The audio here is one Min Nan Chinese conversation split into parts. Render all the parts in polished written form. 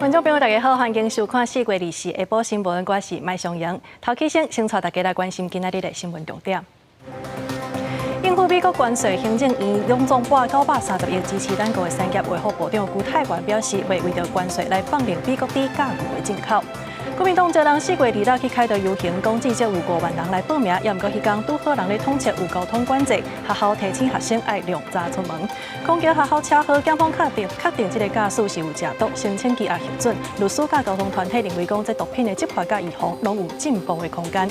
觀眾朋友，大家好，歡迎收看4月24下晡新聞，我是麥尚瑩。頭起先，先帶大家來關心今仔日的新聞重點。應付美國關稅，行政院攏總撥930億支持咱國的產業。衛福部長辜泰元表示，袂為著關稅來放任美國豬佮牛的進口。國民黨召人4月2日去凱道遊行，講至少有5萬人來報名，也毋過彼工拄好人咧統測有交通管制，學校提醒學生愛量早出門。虹橋學校車禍，檢方確定這个駕駛是有食毒，申請羈押核准。律師佮交通團體認為講，這毒品的執法佮預防攏有進步的空間。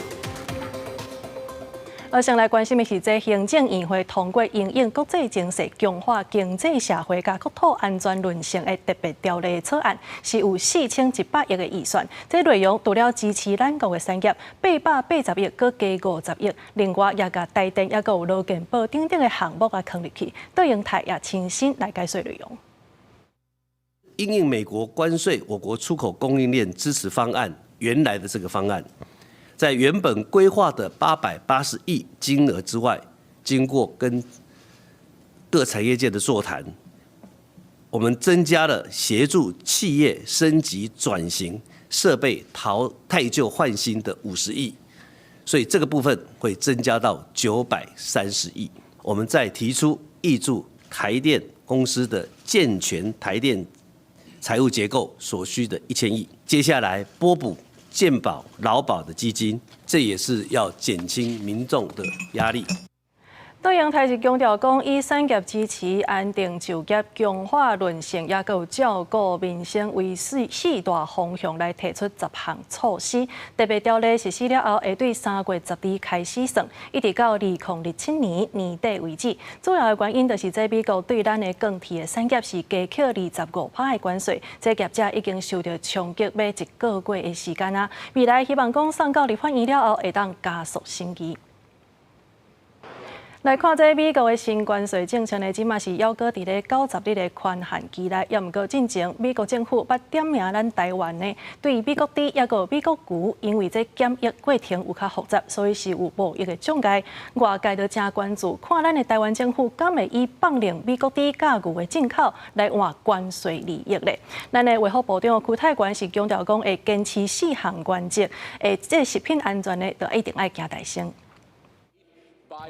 而先來關心的是，這行政院會通過因應國際情勢強化經濟社會佮國土安全韌性的特別條例草案，是有4100億的預算。這內容除了支持咱國的產業880億，閣加50億，另外也共台電抑閣有勞健保等等的項目啊囥入去。杜英泰也親身來解說內容。因應美國關稅，我國出口供應鏈支持方案原來的這個方案，在原本規劃的880億金額之外，經過跟各產業界的座談，我們增加了協助企業升級轉型、設備淘汰舊換新的50億，所以這個部分會增加到930億。我們再提出挹注台電公司的健全台電財務結構所需的1000億，接下來撥補健保、勞保的基金，這也是要減輕民眾的壓力。杜英泰是強調講，以產業支持、安定就業、強化韌性，抑閣有照顧民生為四大方向來提出10項措施。特別條例實施了後，會對3月12開始算，一直到2027年年底為止。主要的原因就是這美國對咱的鋼鐵的產業是加課25%的關稅，這業者已經受著衝擊，欲一個月的時間啊。未來希望講送到立法院了後，會當加速審議。來看這美國的新關稅政策呢，這馬是猶閣佇咧90日的寬限期內，也毋過進前美國政府捌點名咱台灣呢，對美國豬抑閣美國牛，因為這檢疫過程有較複雜，所以是有貿易的障礙。外界都誠關注，看咱的台灣政府敢會以放任美國豬佮牛的進口來換關稅利益咧？咱的衛福部長辜泰元是強調講，會堅持四項原則，會這食品安全呢，就一定愛行在先。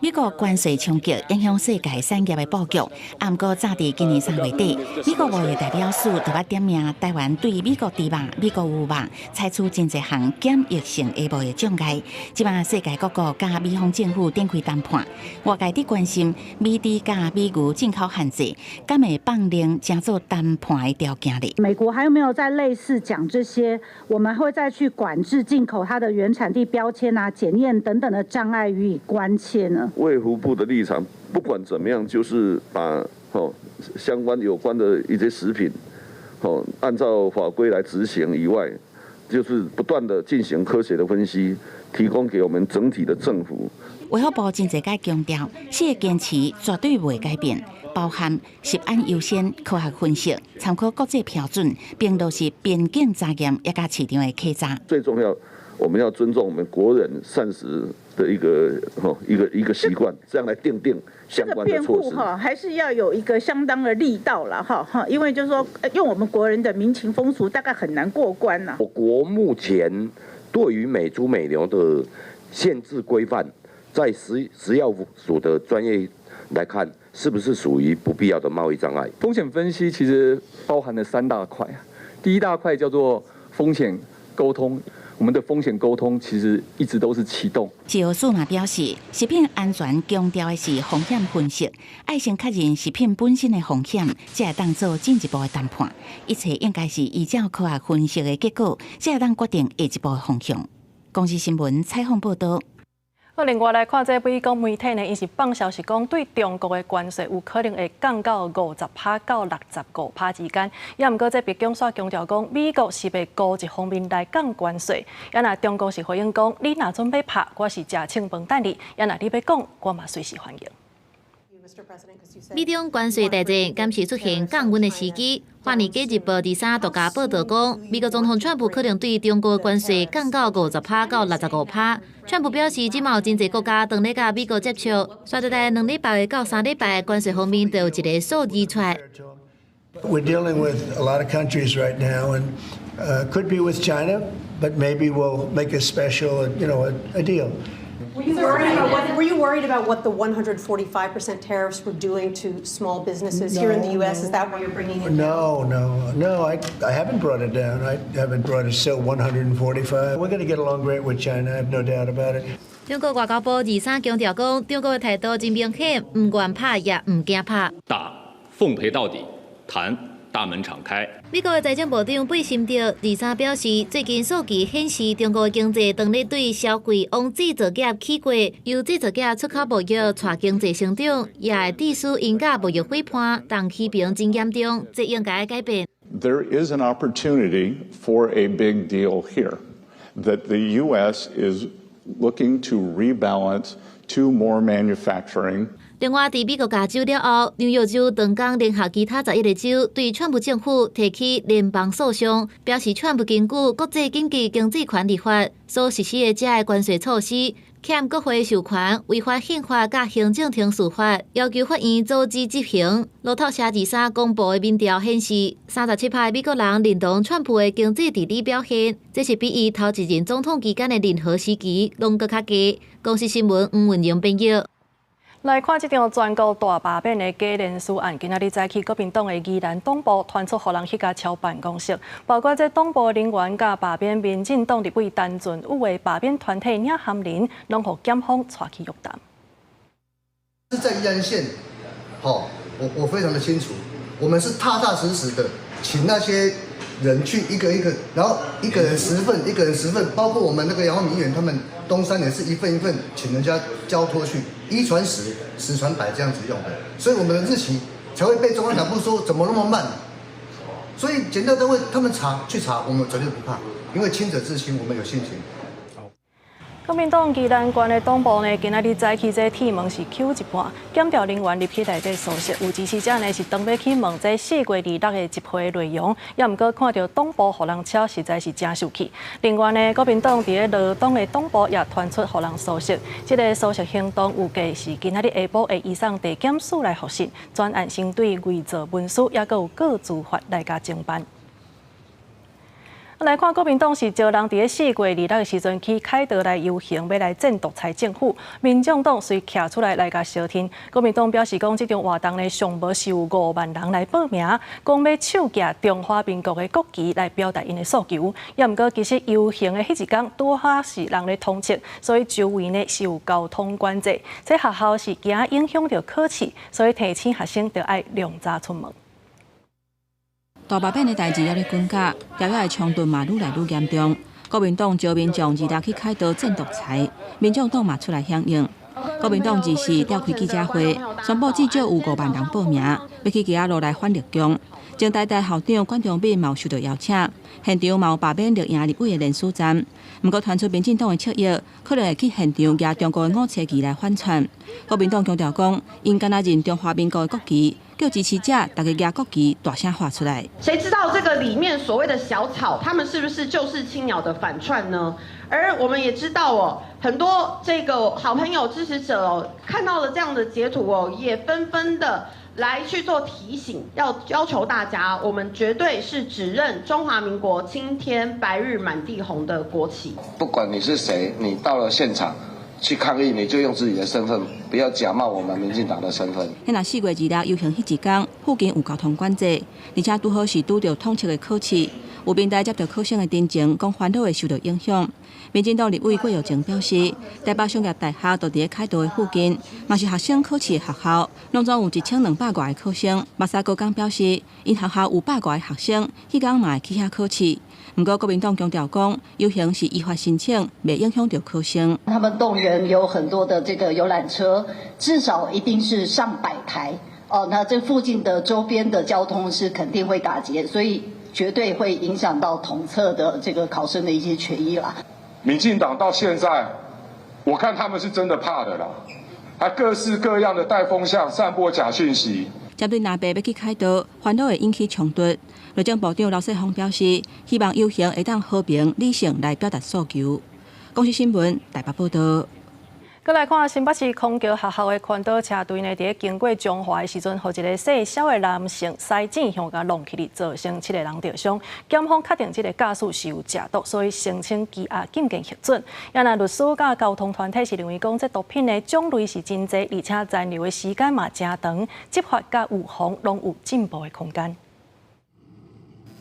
美國關稅衝擊影響世界產業的布局，毋過早佇今年3月底，美國貿易代表處就捌點名台灣對美國豬肉、美國牛肉採取真濟項檢疫性的貿易障礙。這馬世界各國佮美方政府展開談判，外界佇關心美豬佮美牛進口限制，敢會放任成做談判的條件咧？美國還有沒有再類似講這些？我們會再去管制進口它的原產地標籤啊、檢驗等等的障礙予以關切呢？衛福部的立場，不管怎麼樣，就是把相關有關的一些食品，按照法規來執行以外，就是不斷的進行科學的分析，提供給我們整體的政府。衛福部真濟擺強調，四個堅持絕對袂改變，包含食安優先、科學分析、參考國際標準，並落實邊境查驗以及市場的稽查。最重要，我們要尊重我們國人膳食的一個習慣，這樣來訂定相關的措施。哈，還是要有一個相當的力道了哈哈，因為就是說，用我們國人的民情風俗，大概很難過關吶。我國目前對於美豬美牛的限制規範，在食藥署的專業來看，是不是屬於不必要的貿易障礙？風險分析其實包含了三大塊，第一大塊叫做風險溝通。我們的風險溝通其實一直都是啟動。食藥署嘛表示，食品安全強調的是風險分析，愛先確認食品本身的風險，才會當做進一步的談判。一切應該是依照科學分析的結果，才會當決定下一步的方向。公視新聞採訪報導。好，另外來看，這美國媒體呢，伊是放消息講，對中國的關稅有可能會降到50%到65%之間。也毋過，這白宮煞強調講，美國是袂孤一方面來降關稅。也若中國是回應講，你若準備拍，我是食清飯等你；也若你欲講，我嘛隨時歡迎。美中關稅大戰敢是出現降溫的時機？華爾街日報23獨家報導講，美國總統川普可能對中國關稅降到50%到65%。川普表示，這馬有真濟國家當咧佮美國接觸，煞佇咧2禮拜到3禮拜，關稅方面就有一個數字出來。We're dealing with a lot of countries right now, and could be with China, but maybe we'll make a special, a deal. Were you worried about what the 145% tariffs were doing to small businesses here in the U.S.? No. Is that why you're bringing it down? No. I haven't brought it down. I haven't brought it still 145. We're going to get along great with China. I have no doubt about it. 中國外交部二三強調講，中國的態度真明顯，毋願拍也毋驚拍。打，奉陪到底；談，大門敞開。美國的財政部長貝森特二三表示，最近數據顯示，中國的經濟當咧對消費往製造業起過，由製造業出口貿易帶經濟成長，也會致使𪜶佮貿易夥伴同期評真嚴重，這應該改變。 There is an opportunity for a big deal here, that the U.S. is looking to rebalance to more manufacturing. 另外，佇美國加州了後，紐約州當工聯合其他11個州對川普政府提起聯邦訴訟，表示川普根據國際緊急經濟權利法所實施的這个關稅措施，欠國會授權，違反憲法佮行政程序法，要求法院阻止執行。路透社二三公布的民調顯示，37%美國人認同川普的經濟治理表現，這是比伊頭一任總統期間的任何時期攏閣較低。公視新聞黃文榮編譯。來看這場全國大罷免的假連署案，今仔日早起國民黨的宜蘭黨部傳出予人彼共抄辦公室，包括這黨部人員佮罷免民進黨立委陳俊宇的罷免團體領銜人，攏予檢方帶去約談。是在宜蘭縣，好，我非常的清楚，我們是踏踏實實的，請那些人去一個一個，然後一個人十份，一個人十份，包括我們那個楊惠敏議員他們東山也是一份一份，請人家交託去，一傳十，十傳百這樣子用的，所以我們的日期才會被中央黨部說怎麼那麼慢。所以檢調單位他們查去查，我們絕對不怕，因為清者自清，我們有信心。國民黨宜蘭縣的黨部呢，今仔日早起這鐵門是抾一半，檢調人員入去內底搜索，有支持者呢是當欲去問這4月26的集會內容，也毋過看著黨部予人抄，實在是誠受氣。另外呢，國民黨佇咧羅東的黨部也傳出予人搜索，這个搜索行動預計是今仔日下晡會移送地檢署來複審，專案先對偽造文書，抑閣有個資法來共偵辦。來看國民黨是招人佇咧4月26的時陣去凱道來遊行，欲來戰獨裁政府。民眾黨隨徛出來來共相挺。國民黨表示講，這場活動呢上無是有5萬人來報名，講欲手舉中華民國的國旗來表達𪜶的訴求。也毋過其實遊行的彼一工拄好是人咧統測，所以周圍呢是有交通管制。這學校是驚影響著考試，所以提醒學生著愛量早出門。大罷免的代誌猶咧滾絞，牢仔的衝突嘛愈來愈嚴重。國民黨招民眾26去凱道戰獨裁，民眾黨嘛出來響應。國民黨24召開記者會，宣布至少有5萬人報名，欲去街仔路來反綠共。政大大校長管中閔嘛有受到邀請，現場嘛有罷免綠營立委的連署站。毋過傳出民進黨的策略，可能會去現場舉中國的五星旗來反串。國民黨強調講，𪜶敢若認中華民國的國旗，叫支持者逐家舉國旗大聲喊出來。誰知道這個裡面所謂的小草，他們是不是就是青鳥的反串呢？而我們也知道哦，很多這個好朋友支持者哦，看到了這樣的截圖哦，也紛紛的來去做提醒，要求大家，我們絕對是只認中華民國青天白日滿地紅的國旗。不管你是誰，你到了現場去抗議，你就用自己的身份，不要假冒我們民進黨的身份。彼若4月26遊行彼一工，附近有交通管制，而且拄好是拄著統測的考試，有民代接著考生的陳情，講煩惱會受到影響。民進黨立委郭藥清表示，台北商業大學就佇咧凱道的附近，嘛是學生考試的學校，攏總有1200外个考生。目沙高工表示，𪜶學校有百外个學生，彼工嘛會去遐考試。毋過國民黨強調講，遊行是依法申請，袂影響著考生。他們動員有很多的這個遊覽車，至少一定是上百台哦。那這附近的周邊的交通是肯定會打結，所以絕對會影響到統測的這個考生的一些權益啦。民進黨到現在，我看他們是真的怕的啦，還各式各樣的帶風向、散播假訊息。針對藍白欲去凱道，煩惱會引起衝突。內政部長劉世鋒表示，希望遊行會當和平理性來表達訴求。公視新聞台北報導。閣來看新北市空橋學校的環島車隊呢，佇咧經過彰化的時陣，予一个姓蕭的男性駛進向共挵起去，造成七个人著傷。檢方確定這个駕駛是有食毒，所以申請羈押禁見核准。也若律師佮交通團體是認為講，這毒品的種類是真濟，而且殘留的時間嘛誠長，執法佮預防攏有進步的空間。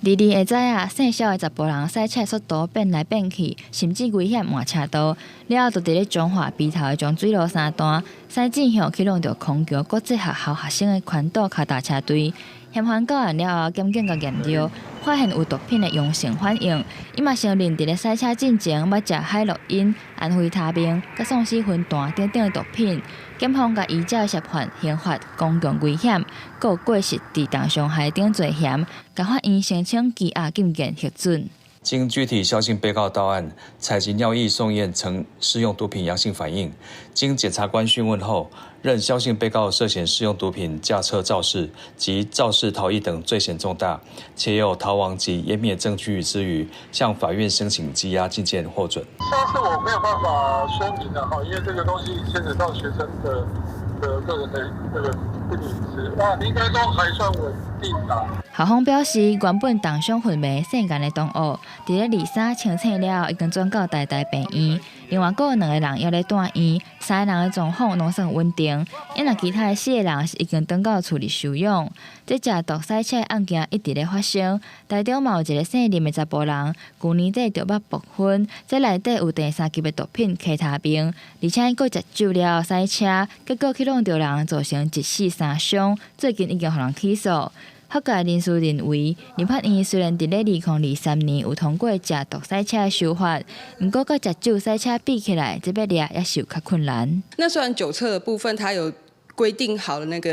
二二下早啊，姓蕭的查埔人駛車速度變來變去，甚至危險換車道。了後，就佇咧彰化埤頭的長水路三段，駛進向去挵著空橋國際學校學生的環島跤踏車隊。嫌犯到案了後，檢警共驗著，發現有毒品的陽性反應。伊嘛承認佇咧駛車進前，捌食海洛因、安非他命、佮喪屍魂彈等等的毒品。檢方共依照涉犯刑法公共危險、閣有過失致重傷害等罪嫌，共法院申請羈押禁見核准。經具體蕭姓被告到案，採集尿液送驗呈施用毒品陽性反應。經檢察官訊問後，認蕭姓被告涉嫌施用毒品駕車肇事及肇事逃逸等罪嫌重大，且有逃亡及湮滅證據之虞，向法院申請羈押禁見獲准。這是我沒有辦法說明的哈，因為這個東西牽扯到學生的個人的這個隱私，那應該都還算穩定啦。校方表示，原本重傷昏迷姓顏的同學，佇咧二三清醒了後，已經轉到台大病院。另外，閣有兩個人猶咧住院，三个人的狀況攏算穩定。啊若其他的四个人是已經轉到厝裡休養。這食毒駛車案件一直咧發生，台中嘛有一个姓林的查埔人，舊年底著捌爆熏，這內底有第三級的毒品 K 他命，而且閣食酒了後駛車，結果去挵著人，造成一死三傷，最近已經予人起訴。法界人士認為，立法院雖然佇咧2023年有通過食毒駛車的修法，毋過佮食酒駛車比起來，這欲掠猶是有較困難。那雖然酒測的部分，它有規定好的那個，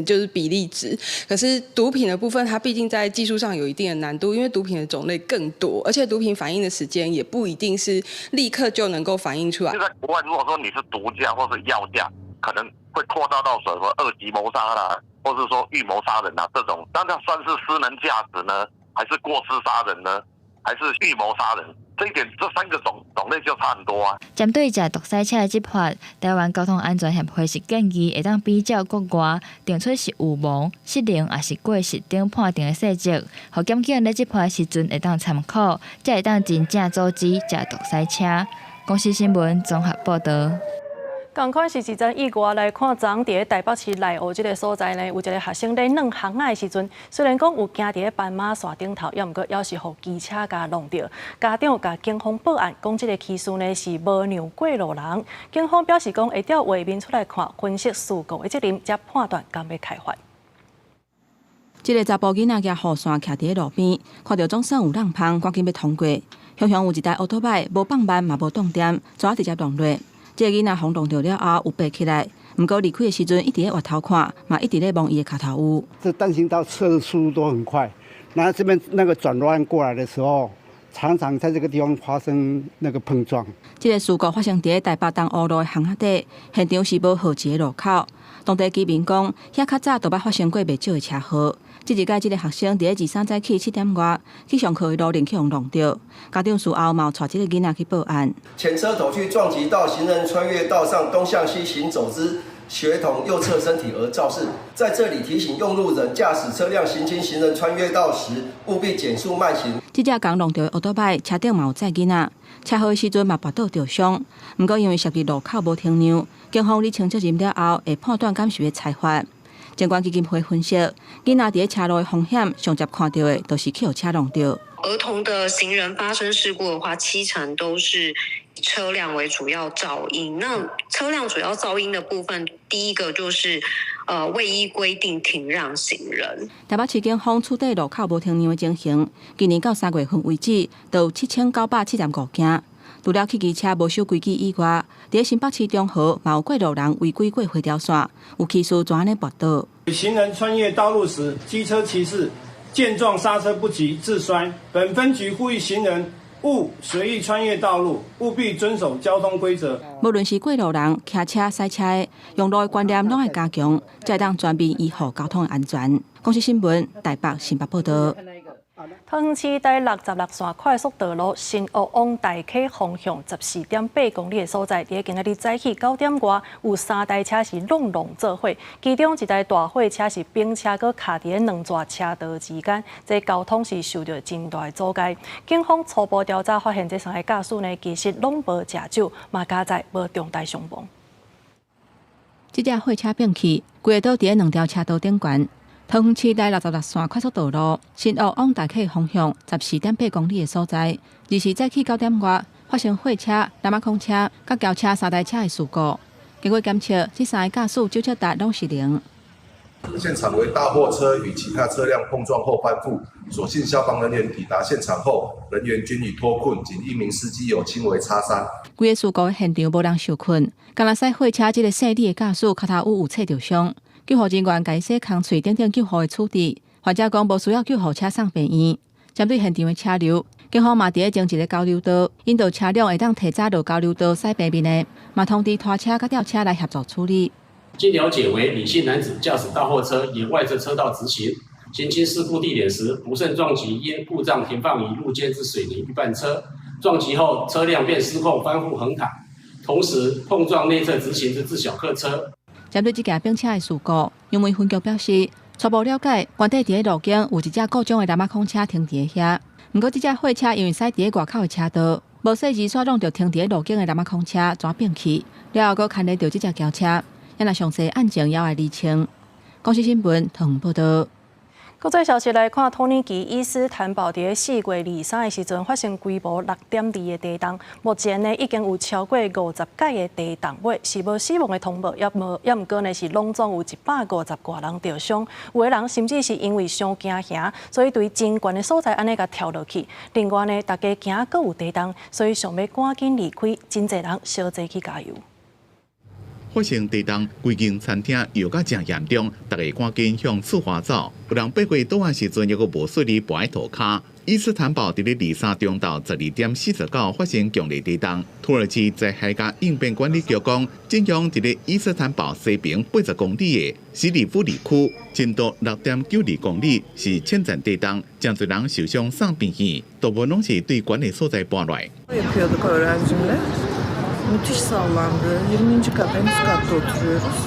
就是比例值，可是毒品的部分，它畢竟在技術上有一定的難度，因為毒品的種類更多，而且毒品反應的時間也不一定是立刻就能夠反映出來。就在國外，如果說你是毒駕或是藥駕，可能會擴大到什麼二級謀殺啦，或是說預謀殺人啊這種，那這算是失能駕駛呢，還是過失殺人呢，還是預謀殺人？這一點，這三個種類就差很多啊。針對食毒駛車的執法，台灣交通安全協會是建議會當比照國外，定出是有謀、失能抑是過失等判定的細則，予檢警咧執法時陣會當參考，才會當真正阻止食毒駛車。公視新聞綜合報導。仝款是一陣意外來看，昨昏佇咧台北市內湖這个所在呢，有一个學生咧攆巷仔的時陣，雖然講有行佇咧斑馬線頂頭，猶毋過猶是予機車共挵著。家長共警方報案，講這个騎士呢是無讓過路人。警方表示講會調畫面出來看，分析事故的責任，才判斷敢欲開罰。這个查埔囡仔舉雨傘徛佇咧路邊，看著總算有人芳，趕緊欲通過。雄雄有一台歐多擺，無放慢嘛無擋點，怎啊直接撞落。這个囡仔予撞著了後有爬起來，毋過離開的時陣一直咧回頭看，嘛一直咧摸伊的跤頭趺。這單行道車的速度都很快，然後這邊那個轉彎過來的時候，常常在這個地方發生那個碰撞。這个事故發生佇咧台北東湖路的巷仔底，現場是無號誌的路口。當地居民講，遐較早就捌發生過袂少的車禍。這一擺這个學生佇咧二三早起7點外去上課的路頂去予挵著，家長事後嘛有帶這个囡仔去報案。前車頭去撞擊到行人穿越道上東向西行走之學童右側身體而肇事。在這裡提醒用路人駕駛車輛行經行人穿越道時，務必減速慢行。這隻共挵著的歐多擺車頂嘛有載囡仔，車禍的時陣嘛跋倒著傷。毋過因為涉及路口無停讓，警方釐清責任了後，會判斷敢是欲裁罰。偵關基金會分析，囡仔佇咧車路的風險，上捷看著的，就是去予車挵著。兒童的行人發生事故的話，70%都是車輛為主要肇因。那車輛主要肇因的部分，第一個就是未依規定停讓行人。台北市警方處理路口無停讓的情形，今年到3月份為止，就有7975件。除了汽機車無守規矩以外，佇咧新北市中和嘛有過路人違規過回條線，有騎士怎按呢跋倒。行人穿越道路時，機車騎士見狀剎車不及致摔。本分局呼籲行人勿隨意穿越道路，務必遵守交通規則。無論是過路人、騎車、駛車的，用路的觀念攏愛加強，才會當全面維護交通的安全。公視新聞台北新北報導。桃園市第66線快速道路新屋往大溪方向14.8公里的所在，佇今仔日早起9點外，有三台車是攏攏做伙，其中一台大貨車是並車閣卡佇咧兩座車道之間，這交通是受著真大的阻礙。警方初步調查發現，這三個駕駛呢其實攏無食酒，嘛加載無重大傷亡。這隻貨車變去，規个倒佇咧兩條車道頂懸。桃園市第66線快速道路新屋往大溪方向14.8公里的所在，24早起9點外發生貨車、南亞空車、佮轎車三台車的事故。經過檢測，這三个駕駛酒測值攏是零。現場為大貨車與其他車輛碰撞後翻覆，所幸消防人員抵達現場後，人員均已脫困，僅一名司機有輕微擦傷。規个事故現場無人受困，干焦駛貨車這个姓李的駕駛跤頭趺有擦著傷。救護人員共伊洗空喙等等救護的處置，患者講無需要救護車送病院。針對現場的車流，警方嘛佇咧整一个交流道，引導車輛會當提早落交流道駛平面的，嘛通知拖車佮吊車來協助處理。經了解為李姓男子駕駛大貨車沿外側車道直行，行經事故地點時，不慎撞擊因故障停放於路肩之水泥預拌車，撞擊後車輛便失控翻覆橫躺，同時碰撞內側直行之自小客車。針對這件並車的事故，楊梅分局表示，初步了解，原底佇咧路肩有一隻故障的南亞空車停佇咧遐，毋過這隻貨車因為駛佇咧外口的車道，無細緻煞挵著停佇咧路肩的南亞空車，怎變去？了後閣牽連著這隻轎車，猶若詳細案情猶愛釐清。公視新聞桃園報導。國際消息來看，土耳其伊斯坦堡佇4月23的時陣發生規模6.2的地動，目前呢已經有超過50擺的地動尾，是無死亡的通報，猶毋過呢是攏總有150外人著傷，有的人甚至是因為傷驚嚇，所以對真懸的所在按呢共跳落去。另外呢，大家驚閣有地動，所以想欲趕緊離開，真濟人相齊去加油。發生地動，規間餐廳搖甲誠嚴重，大家趕緊向四外走。有人爬過桌仔時陣，猶閣無順利跋佇塗跤。伊斯坦堡佇咧23中晝12點49發生強烈地動。土耳其災害佮應變管理局講，震央佇咧伊斯坦堡西邊80公里的西里夫里區，深度6.92公里，是淺層地動，誠濟人受傷送病院，大部分攏是對懸的所在跋落來。 Yapıyorduk öğrencimle. Müthiş sallandı. 20. kat, en üst katta oturuyoruz.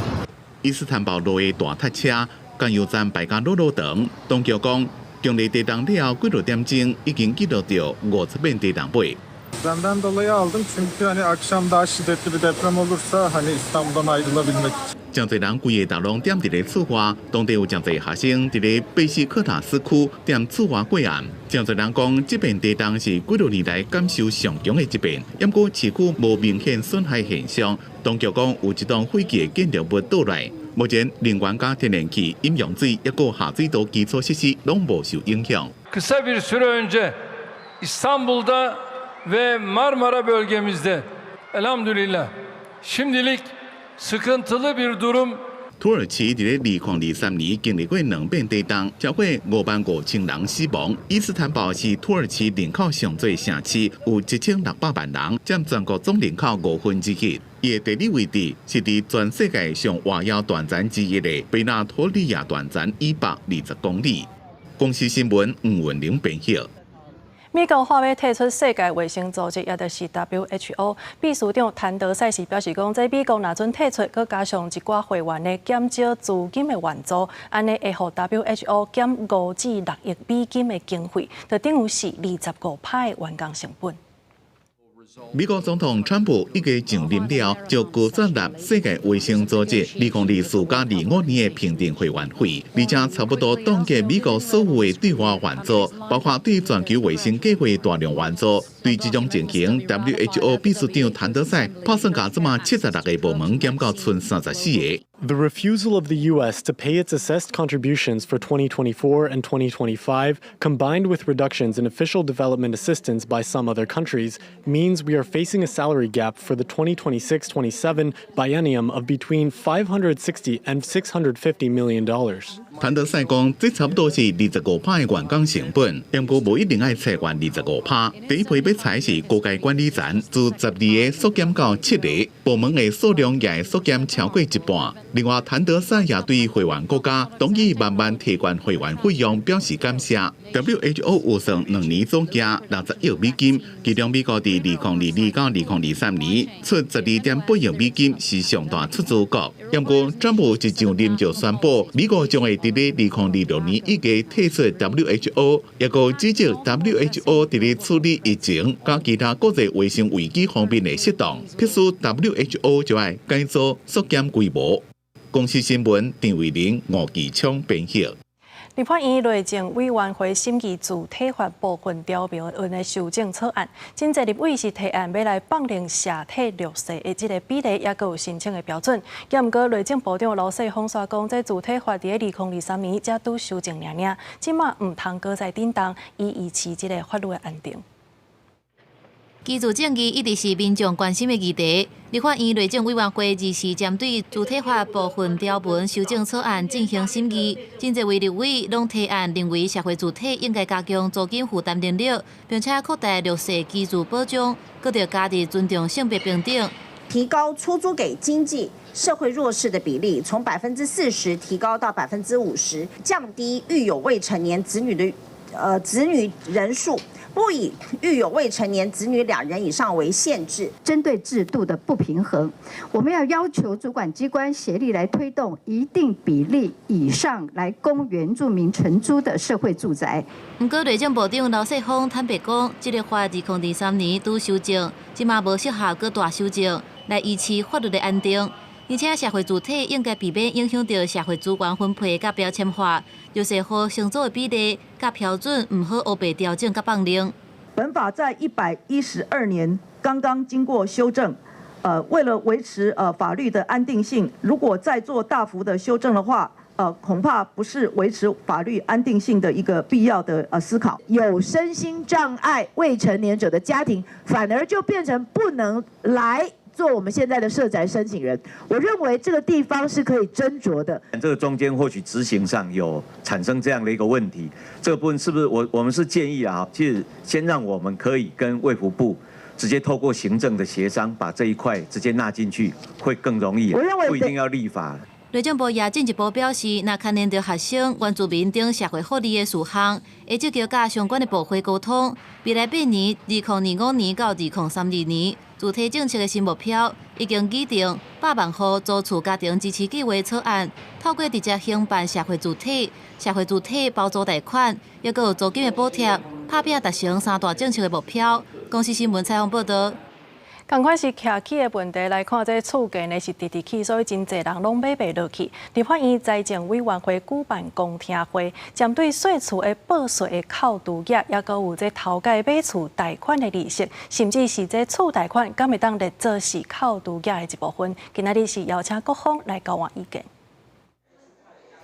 伊斯坦堡路的大塔車，加油站排甲老老長。當局講，強烈地動了後幾落點鐘，已經記錄著50遍地動尾。 Depremden dolayı aldım çünkü hani akşam daha şiddetli bir deprem olursa hani İstanbul'dan ayrılabilmek için. 誠濟人規个大攏踮佇咧厝外，當地有誠濟學生佇咧貝西克塔斯區踮厝外過暗。誠濟人講，這遍地動是幾落年來感受上強的一遍，毋過市區無明顯損害現象。當局講有一棟廢棄的建築物倒來，目前能源佮天然氣、飲用水抑閣下水道基礎設施攏無受影響。 Kısa bir süre önce İstanbul'da ve Marmara bölgemizde elhamdülillah şimdilik sıkıntılı bir durum 土耳其佇咧2023年經歷過兩遍地動，超過5萬5千人死亡。伊斯坦堡是土耳其人口上濟城市，有1600萬人，佔全國總人口1/5。伊的地理位置是佇全世界上活躍斷層之一的貝納托利亞斷層以北20公里。公視新聞吳文玲編譯。美國話欲退出世界衛生組織，也就是 WHO，秘書長譚德塞是表示講，這美國若準退出，閣加上一寡會員的減少資金的援助，按呢會予 WHO 減5至6億美金的經費，就等於是25%的員工成本。美國總統川普一個上任了，就拒絕納世界衛生組織2024佮25年的評定會員費，而且差不多凍結美國所有的對外援助，包括對全球衛生計劃大量援助。對這種情形，WHO 秘書長譚德塞拍算共這馬76個部門減到賰34個。 The refusal of the U.S. to pay its assessed contributions for 2024 and 2025, combined with reductions in official development assistance by some other countries, means we are facing a salary gap for the 2026-27 biennium of between $560 and $650 million. 譚德塞講，這差不多是25趴的員工成本，不過無一定愛裁員25趴。第一批欲裁是高階管理層，自12個縮減到七個，部門的數量也會縮減超過一半。另外，譚德塞也對會員國家同意慢慢提懸會員費用表示感謝。WHO 預算2年總額60億美金，其中美國佇2022到2023年出12.8億美金，是上大出資國。不過，川普一上任就宣布，美國將會佇咧2026年1月退出 WHO，抑閣指責 WHO 佇咧處理疫情佮其他國際衛生危機方面的失當，迫使 WHO 就愛改組縮減規模。公視新聞陳慧玲、吳繼昌編譯。立法院內政委員會審議住體法部分條文的修正草案，真濟立委是提案欲來放寬社體弱勢的這个比例，抑閣有申請的標準。毋過內政部長盧世峰煞講，這住體法佇咧2023年才拄修正爾爾，這馬毋通閣再振動，以維持這个法律的安定。居住正義一直是民眾關心的議題。立法院內政委員會日時針對住體法部分條文修正草案進行審議，真濟位立委攏提案，認為社會住體應該加強租金負擔能力，並且擴大弱勢居住保障，閣著加入尊重性別平等，提高出租給經濟社會弱勢的比例，從40%提高到50%，降低育有未成年子女的子女人數。不以育有未成年子女兩人以上為限制。針對制度的不平衡，我們要要求主管機關協力來推動一定比例以上來供原住民承租的社會住宅。毋過內政部長劉世鋒坦白講，這个法2023年拄修正，這馬無適合閣大修正來維持法律的安定。而且社會住體應該避免影響著社會資源分配佮標籤化，弱勢戶承租的比例佮標準毋好烏白調整佮放任。本法在112年剛剛經過修正，為了維持法律的安定性，如果再做大幅的修正的話，恐怕不是維持法律安定性的一個必要的思考。有身心障礙未成年者的家庭，反而就變成不能來做我們現在的社宅申請人，我認為這個地方是可以斟酌的。這個中間或許執行上有產生這樣的一個問題，這個部分是不是我們是建議啊？其實先讓我們可以跟衛福部直接透過行政的協商，把這一塊直接納進去，會更容易。我認為不一定要立法。內政部也進一步表示，若牽連著學生、原住民等社會福利的事項，會積極佮相關的部會溝通。未來8年，2025年到2032年，住體政策的新目標已經擬定百萬戶租厝家庭支持計劃草案，透過直接興辦社會住體、社會住體包租貸款，抑閣有租金的補貼，拍拚達成三大政策的目標。公視新聞採訪報導。仝款是徛起的問題來看，這厝價呢是直直起，所以真濟人攏買袂落去。立法院財政委員會舉辦公聽會，針對細厝的報稅的扣除額，抑閣有這頭擺買厝貸款的利息，甚至是這厝貸款敢會當列做是扣除額的一部分。今仔日是邀請各方來交換意見。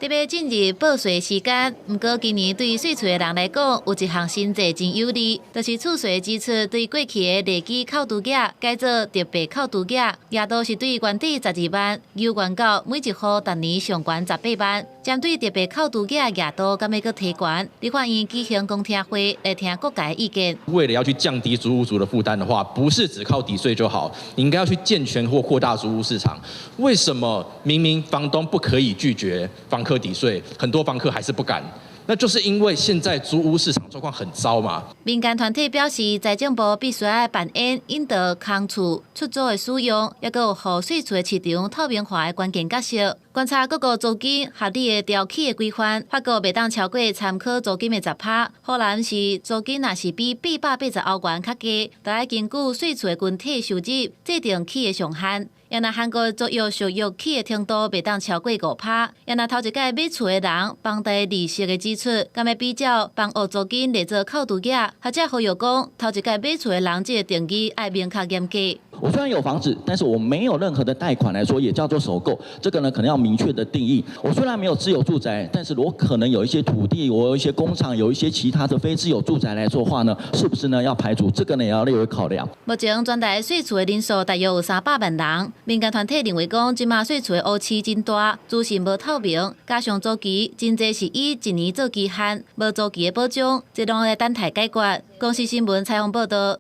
特別進入報稅時間，毋過今年對細厝的人來講，有一項新制真有利，就是厝稅支出對過去的累計扣除額改做特別扣除額，額度是對原底12萬，由懸到每一戶逐年上懸18萬。針對特別扣除額額度敢欲閣提懸，立法院舉行公聽會來聽各界意見。為了要去降低租屋族的負擔的話，不是只靠抵稅就好，你應該要去健全或擴大租屋市場。為什麼明明房東不可以拒絕房客抵稅，很多房客還是不敢？那就是因為現在租屋市場狀況很糟嘛。民間團體表示，財政部必須愛扮演引導空厝出租的使用，抑閣有予細厝的市場透明化的關鍵角色。觀察各國租金合理的調起的規範，法國袂當超過參考租金的10趴。荷蘭是租金若是比880歐元較低，就愛根據細厝的群體收入制定起的上限。抑若韓國租約續約起的程度袂當超過5趴。抑若頭一擺買厝的人，房貸利息的支出，敢欲比照房屋租金列做扣除額？學者呼籲講，頭一擺買厝的人這个定義愛明確嚴格。我雖然有房子，但是我沒有任何的貸款來說，也叫做首購。這個呢，可能要明確的定義。我雖然沒有自有住宅，但是我可能有一些土地，我有一些工廠，有一些其他的非自有住宅來說話呢，是不是呢要排除？這個呢也要列為考量。目前全台稅厝的人數大約有300萬人。民間團體認為講，這馬稅厝的烏市真大，資訊無透明，加上租期真濟是以一年做期限，無租期的保障，這攏咧等待解決。公視新聞採訪報道。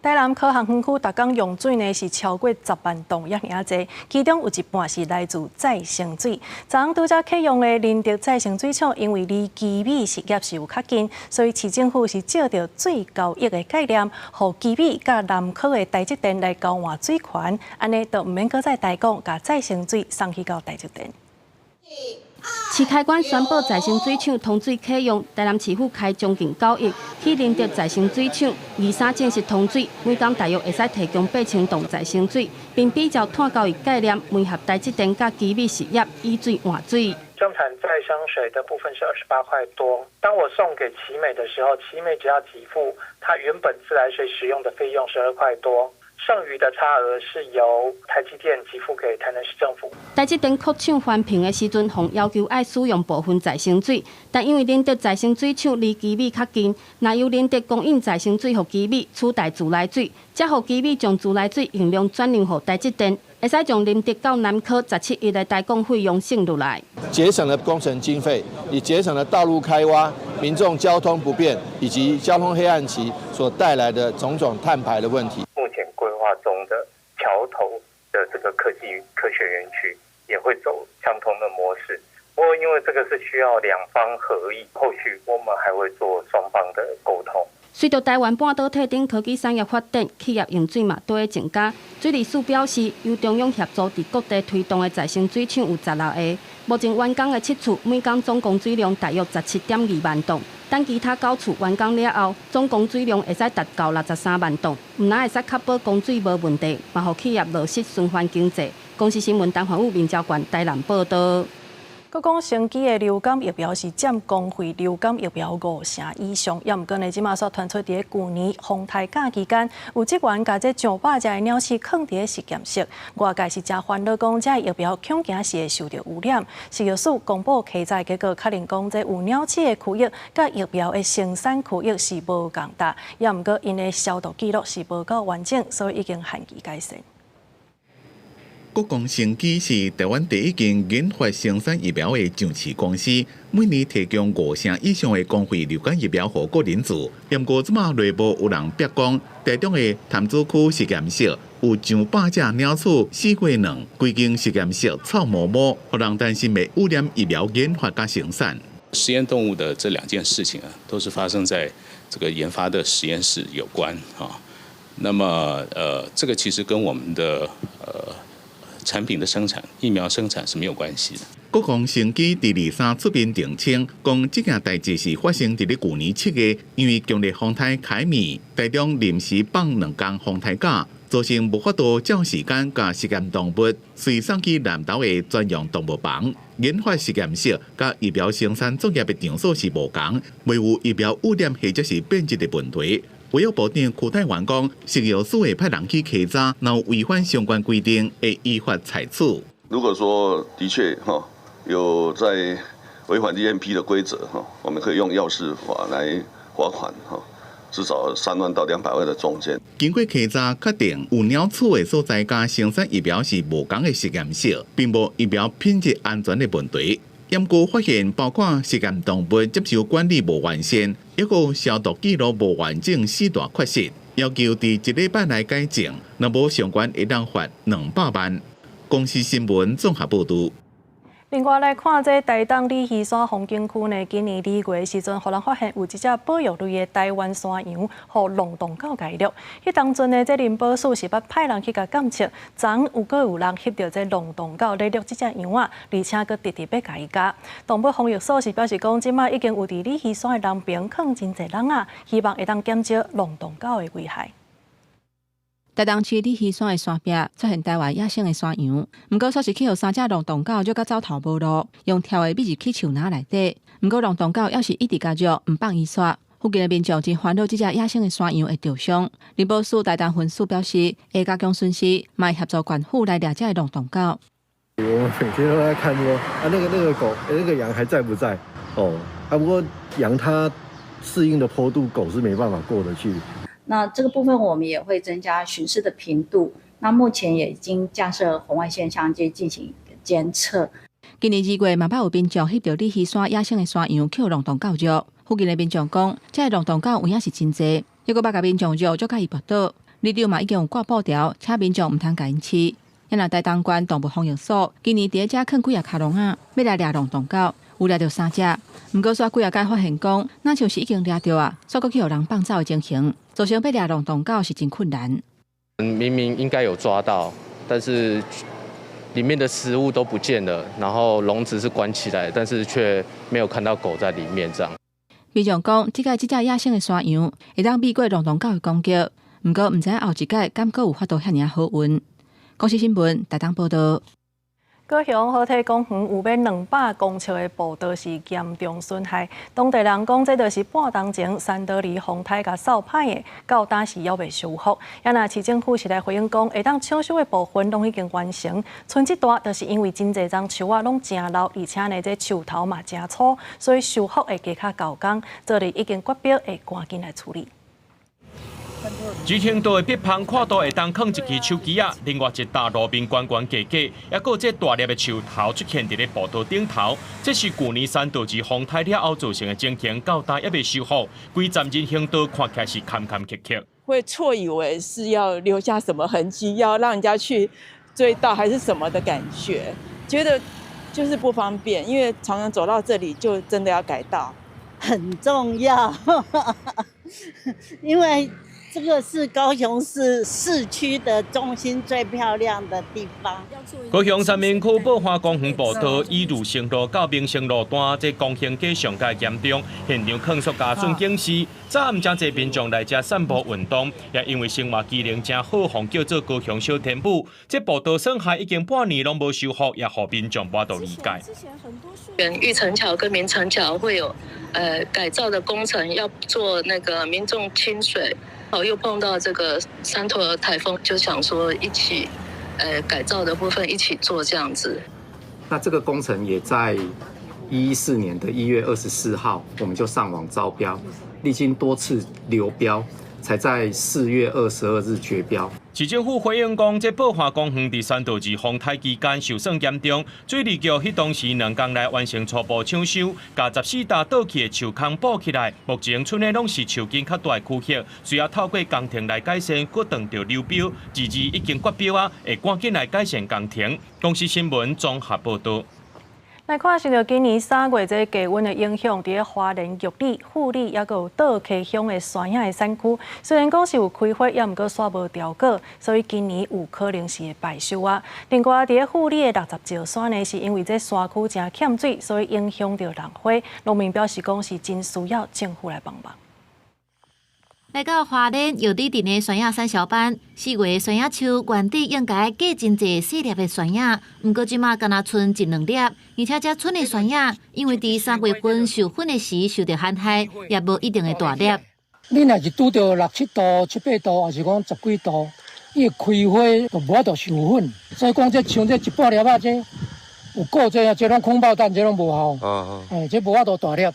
台南科學園區逐工用水呢是超過10萬噸，遐爾濟，其中有一半是來自再生水。昨昏拄才啟用的仁德再生水廠，因為離旗尾實業是有較近，所以市政府是借著水交易的概念，予旗尾佮南科的台積電來交換水權，按呢就毋免閣再台港共再生水送去到台積電。市開關宣布再生水廠通水啟用，台南市府開將近9億去仁德再生水廠，二三正式通水，每工大約會使提供8000噸再生水，並比照碳交易概念，媒合台積電佮旗尾實業以水換水。生產再生水的部分是28塊多，當我送給奇美的時候，奇美只要給付它原本自來水使用的費用12塊多。剩餘的差額是由台積電給付給台南市政府。台積電擴廠環評的時陣，予要求愛使用部分再生水，但因為仁德再生水廠離旗尾較近，若由仁德供應再生水予旗尾取代自來水，才予旗尾將自來水容量轉讓予台積電，會使將仁德到南科17億的台港費用省落來。節省了工程經費，也節省了道路開挖、民眾交通不便以及交通黑暗期所帶來的種種碳排的問題。目前規劃中的橋頭的這個科技科學園區也會走相同的模式，不過因為這個是需要兩方合意，後續我們還會做雙方的溝通。隨著台灣半導體等科技產業發展，企業用水嘛都會增加。水利署表示，由中央協助佇各地推動的再生水廠有16个，目前完工的七處每工總供水量大約17.2萬噸。等其他九處完工了後，總供水量會使達到63萬噸，毋但會使確保供水無問題，嘛予企業落實循環經濟。公視新聞陳環武、民交館台南報道。閣講生技的流感疫苗是佔公費流感疫苗五成以上，猶毋過呢，這馬煞傳出佇咧舊年風颱假期間，有職員共這上百隻的鳥鼠囥佇咧實驗室，外界是誠煩惱講，這疫苗恐驚是會受著污染。食藥署公布稽查結果，確認講這有鳥鼠的區域，佮疫苗的生產區域是無仝搭，猶毋過𪜶的消毒記錄是無夠完整，所以已經限期改善。國光生技是台灣第一間研發生產疫苗的上市公司，每年提供五成以上的公費流感疫苗予國人做。毋過這馬內部有人曝光，台中的潭子區實驗室有上百隻鳥鼠死過卵，規間實驗室臭毛毛，予人擔心會污染疫苗研發佮生產。實驗動物的這兩件事情啊，都是發生在這個研發的實驗室有關啊。那麼，這個其實跟我們的產品的生產、疫苗生產是沒有關係的。國光生技佇二三出面澄清，講這件代誌是發生佇咧舊年7月，因為強烈風颱凱米，台中臨時放2工風颱假，造成無法度照時間共實驗動物隨送去南投的專用動物房。研發實驗室佮疫苗生產作業的場所是無仝，未有疫苗污染或者是變質的問題。衛福部長邱泰源講，食藥署會派人去稽查，若有違反相關規定，會依法採取。如果說的確哈有在違反 GMP 的規則哈，我們可以用藥事法來罰款哈，至少3萬到200萬的中間。經過稽查確定，有鳥鼠的所在佮生產疫苗是無仝的實驗室，並無疫苗品質安全的問題。毋過發現包括實驗動物接受管理無完善，抑閣消毒記錄無完整四大缺失，要求佇一禮拜內改正，若無上懸會當罰200萬。公視新聞綜合報導。另外來看，這台東鯉魚山風景區呢，今年2月的時陣，予人發現有一隻保育類的台灣山羊，予浪蕩狗共掠。彼當陣呢，這林保署是捌派人去共監測，昨昏有閣有人翕著這浪蕩狗咧掠這隻羊仔，而且閣直直欲共伊咬。動物防疫所是表示講，這馬已經有佇鯉魚山的南爿囥真濟籠仔，希望會當減少浪蕩狗的危害。台東市鯉魚山的山壁出現台灣野生的山羊，毋過煞是去予三隻浪蕩狗掠甲走投無路，用跳的覕入去樹林內底。毋過浪蕩狗猶是一直共掠，毋放伊煞。附近的民眾真煩惱，這隻野生的山羊會著傷。林寶署台東分署表示，會加強巡視，嘛會協助縣府來掠這个浪蕩狗。我們每天都在看說，啊，那個狗，那個羊還在不在？哦，啊，不過羊它適應的坡度，狗是沒辦法過得去。那這個部分我們也會增加巡視的頻度。那目前也已經架設紅外線相機進行監測。今年2月嘛，捌有民眾翕著鯉魚山野生的山羊予浪蕩狗虐。附近的民眾講，這个浪蕩狗有影是真濟，抑閣捌共民眾虐，就共伊跋倒。里長嘛已經有掛布條，請民眾毋通共𪜶飼。若台東縣動物防疫所今年佇遮囥幾个跤籠仔，欲來掠浪蕩狗，有掠著三隻。毋過煞幾仔擺發現講，若像是已經掠著啊，煞閣去予人放走的情形，造成欲掠浪蕩狗是真困難。明明應該有抓到，但是裡面的食物都不見了，然後籠子是關起來，但是卻沒有看到狗在裡面。這樣。民眾講，這擺這隻野生的山羊會當避過浪蕩狗的攻擊，毋過毋知影後一擺敢閣有法度遐爾好運。公視新聞台東報導。高雄河堤公園有欲200公尺的步道是嚴重損害，當地人講這就是半冬前山多里風颱共掃歹的，到今時猶未修復。也若市政府是來回應講，會當搶修的部分攏已經完成，賰這大就是因為真濟欉樹仔攏誠老，而且呢這樹頭嘛誠粗，所以修復會加較厚工，昨日已經決標會趕緊來處理。主行道的壁旁看到會當囥一支手機仔，另外一搭路面懸懸低低，抑閣這大粒的樹頭出現佇咧步道頂頭，這是舊年山道二風颱了後造成的情形，到今猶未修復，規站人行道看起來是坎坎坷坷。會錯以為是要留下什麼痕跡，要讓人家去追到還是什麼的感覺，覺得就是不方便，因為常常走到這裡就真的要改道，很重要，因為這個是高雄市市區的中心最漂亮的地方。高雄三民區寶華公園步道以汝成路到民生路段，這工程加上蓋嚴重，現場囥塑膠準警示。早暗誠濟民眾來遮散步運動，也因為生活機能誠好，予叫做高雄小天母。這步道損害已經半年攏無修復，也予民眾無法度理解。玉成橋跟明成橋會有改造的工程，要做那個民眾清水。又碰到這個山陀兒颱風，就想說一起，改造的部分一起做這樣子。那這個工程也在114年的1月24號，我們就上網招標，歷經多次流標，才在4月22日決標。市政府回應講，這寶華公園佇山道二風颱期間受損嚴重，水利局彼當時兩工內完成初步搶修，共14搭倒去的樹空補起來。目前賰的攏是樹根較大的區域，需要透過工程來改善，閣當著流標，二二已經決標啊，會趕緊來改善工程。公視新聞綜合報導。來看，受著今年3月這低溫的影響，佇咧花蓮玉里、富里，抑閣有倒溪鄉的山野的產區，雖然講是有開花，抑毋過煞無著果，所以今年有可能是會敗收啊。另外，佇咧富里的60石山呢，是因為這山區誠欠水，所以影響著蘭花。農民表示講是真需要政府來幫忙。來到花蓮玉里鎮的山野產銷班，4月山野樹原底應該結真濟細粒的山野，毋過這馬干焦賰一兩粒，而且這賰的山野，因為佇3月份授粉的時受著旱害，也無一定的大粒。你若是拄著六七度、七八度，抑是講十幾度，伊開花就無法度授粉。所以講這像這一半粒仔，這有果這啊，這攏空包蛋，這攏無效。欸，這無法度大粒。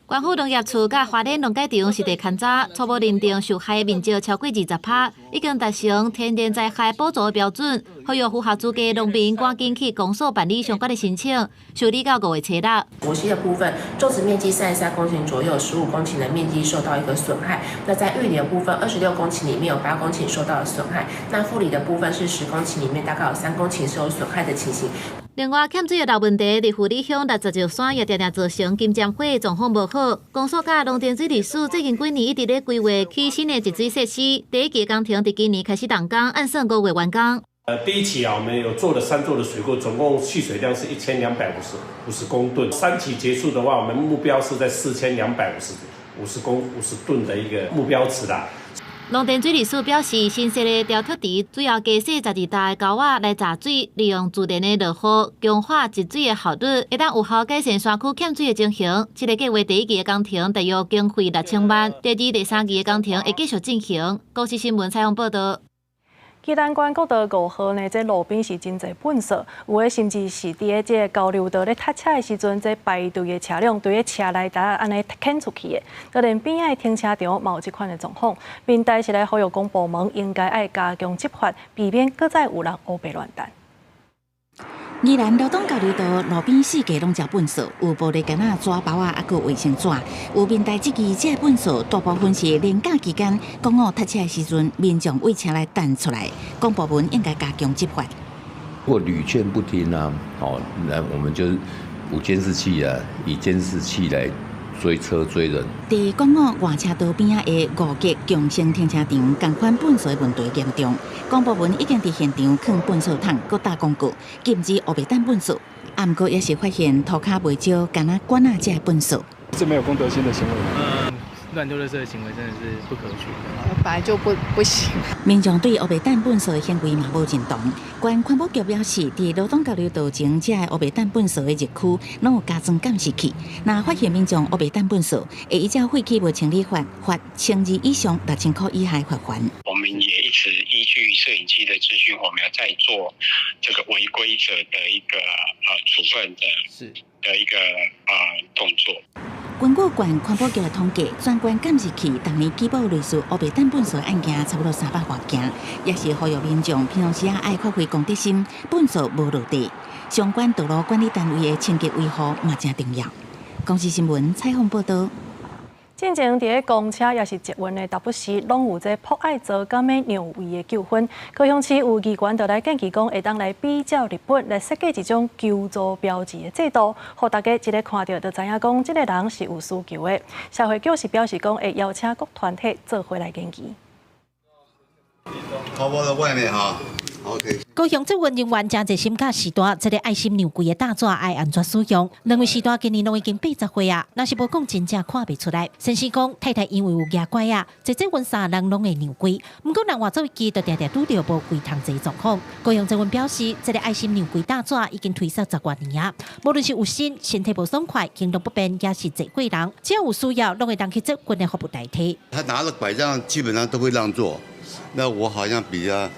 縣府農業處佮花蓮農改場實地勘查，初步認定受害面積超過20%，已經達成天然災害補助的標準，呼籲符合資格農民趕緊去公所辦理相關的申請，受理到5月初六。國溪的部分，種植面積33公頃左右，15公頃的面積受到一個損害。那在玉里的部分，26公頃裡面有8公頃受到了損害。那富里的部分是10公頃裡面大概有3公頃是有損害的情形。另外，欠水的老問題，佇富里鄉60石山也定定造成金針花狀況無好。公所佮農田水利署最近幾年一直咧規劃起新的集水設施，第一期工程佇今年開始動工，按算5月完工。第一期啊，我們有做了三座的水庫，總共蓄水量是1250公噸。三期結束的話，我們目標是在4250 50公50噸的一個目標值啦。農田水利署表示，新設的調蓄池主要加設12擔的溝仔來閘水，利用自然的落雨強化集水的效率，會當有效改善山區欠水的情形。這個計劃第一期的工程大約經費6000萬，第二、第三期的工程會繼續進行。公視新聞採訪報導。宜蘭縣國道5號呢，這路邊是真濟糞埽，有的甚至是佇咧這个交流道咧塞車的時陣，這排隊的車輛對咧車內搭按呢牽出去的，就連邊仔的停車場嘛有這款的狀況。民代是來呼籲講部門應該愛加強執法，避免閣再有人烏白亂擲。宜蘭羅東交流道路邊四界攏食糞埽，有玻璃罐仔、紙包仔，猶閣衛生紙。有民代質疑，這個糞埽大部分是連假期間公路塞車的時陣，民眾對車內擲出來。公部門應該加強執法。如果屢勸不聽啊，哦，那我們就有監視器啊，以監視器來追車追人。佇公路外車道邊仔的五結共生停車場，仝款糞埽問題嚴重。公部門已經佇現場囥糞埽桶，閣打廣告，禁止烏白擲糞埽。啊，毋過也是發現塗跤袂少，敢若罐仔這个糞埽。這沒有公德心的行為。嗯，亂丟垃圾的行為真的是不可取的。本來就不行。民眾對烏白擲糞埽的行為嘛無認同。縣環保局表示，佇羅東交流道前，這个烏白擲糞埽的熱區，攏有加裝監視器。若發現民眾烏白擲糞埽，會依照廢棄物清理法，罰1200以上6000箍以下罰鍰。我們也一直依據攝影機的資訊，我們要再做這個違規者的一個處分的，是的一個動作。根據縣環保局的統計，全縣監視器逐年舉報類似烏白擲糞埽案件差不多300外件，也是呼籲民眾平常時啊愛發揮公德心，糞埽無落地。相關道路管理單位的清潔維護嘛誠重要。公視新聞採訪報導。進前佇咧公車抑是捷運的，時不時攏有這噗愛座敢欲讓位的糾紛。高雄市有議員就來建議講，會當來比照日本來設計一種求助標誌的制度，予大家一个看著就知影講，這个人是有需求的。社會局是表示講，會邀請各團體做伙來研究。包包在外面哈。OK。高雄捷運人員誠濟心佮序大，這个愛心讓位的大紙愛按怎使用？兩位序大今年攏已經80歲啊，若是無講真正看袂出來。先生講，太太因為有蜈拐仔，坐捷運三人攏會讓位，毋過人換座位機就定定拄著無位通坐狀況。高雄捷運表示，這个愛心讓位大紙已經推銷10外年啊，無論是有身身體無爽快、行動不便，抑是濟歲人，只要有需要，攏會當去捷運的服務台提。他拿了拐杖，基本上都會讓座。那我好像比較。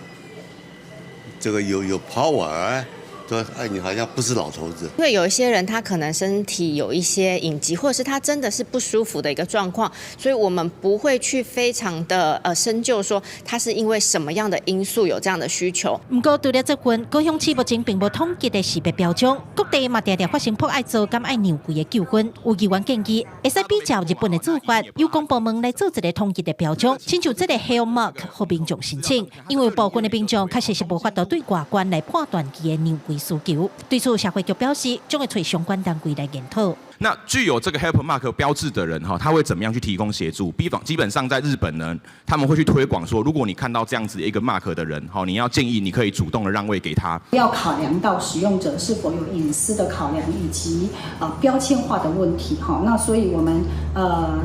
這個有 power，說哎，你好像不是老頭子。因為有一些人他可能身體有一些隱疾，或者是他真的是不舒服的一個狀況，所以我們不會去非常的深究說他是因為什麼樣的因素有這樣的需求。毋過除了捷運，高雄市目前並無統一的識別標準，各地嘛定定發生噗愛座敢愛讓位的糾紛。有議員建議，會使比照日本的做法，由公部門來做一個統一的標準，親像這个 Help Mark 予民眾申請，因為部分的民眾確實是無法度對外觀來判斷伊的讓位需求。對此，社會局表示，將會揣相關單位來研討。那具有這個 Help Mark 標誌的人哈，他會怎麼樣去提供協助？比方基本上在日本呢，他們會去推廣說，如果你看到這樣子一個 mark 的人，哈，你要建議你可以主動的讓位給他。要考量到使用者是否有隱私的考量，以及標籤化的問題，哈。那所以我們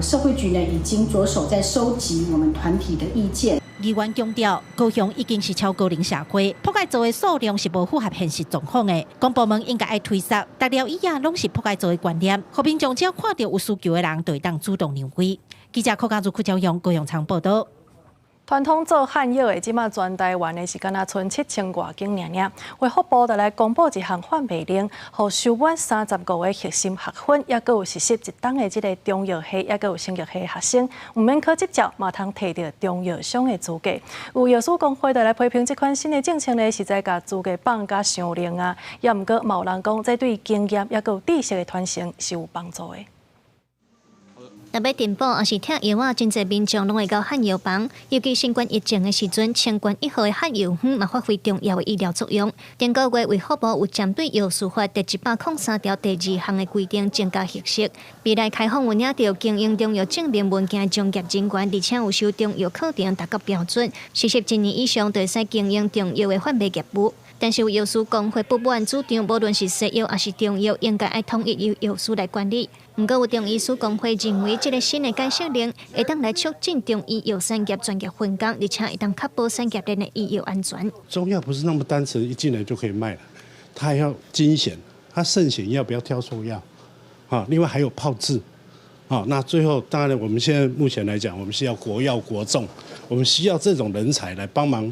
社會局呢已經着手在收集我們團體的意見。議員強調，高雄已經是超高齡社會，噗愛座的數量是無符合現實狀況的。公部門應該愛推捒，逐條椅仔攏是噗愛座的觀念，予民眾只要看著有需求的人，就會當主動讓位。記者柯家如、柯昭勇高雄場報導。傳統做漢藥的，這馬全台灣的是敢若賰7000外間爾爾。衛福部就來公布一項販賣令，予修滿35個核心學分，抑閣有實習一冬的這个中藥系，抑閣有生藥系學生，毋免考執照，嘛通提著中藥商的資格。有藥師公會就來批評這款新的政策呢，實在共資格放甲傷靈啊！抑毋過嘛有人講，這對經驗抑閣有知識的傳承是有幫助的。若欲訂補抑是拆藥仔，真濟民眾攏會到漢藥房。尤其新冠疫情的時陣，清冠一號的漢藥方嘛發揮重要的醫療作用。頂個月衛福部有針對藥事法第103條第二項的規定增加核實。未來開放有領著經營中藥證明文件的從業人員，而且有修中藥課程達到標準，實習一年以上，就會使經營中藥的販賣業務。但是有藥師公會不滿主張，無論是西藥抑是中藥，應該愛統一由藥師來管理。毋過有中醫師公會認為，這个新的解釋令會當來促進中醫藥產業專業分工，而且會當確保產業鏈的醫藥安全。中藥不是那麼單純，一進來就可以賣了，它還要精選，它慎選藥，不要挑錯藥。啊，另外還有炮製，啊，那最後當然我們現在目前來講，我們需要國藥國重，我們需要這種人才來幫忙，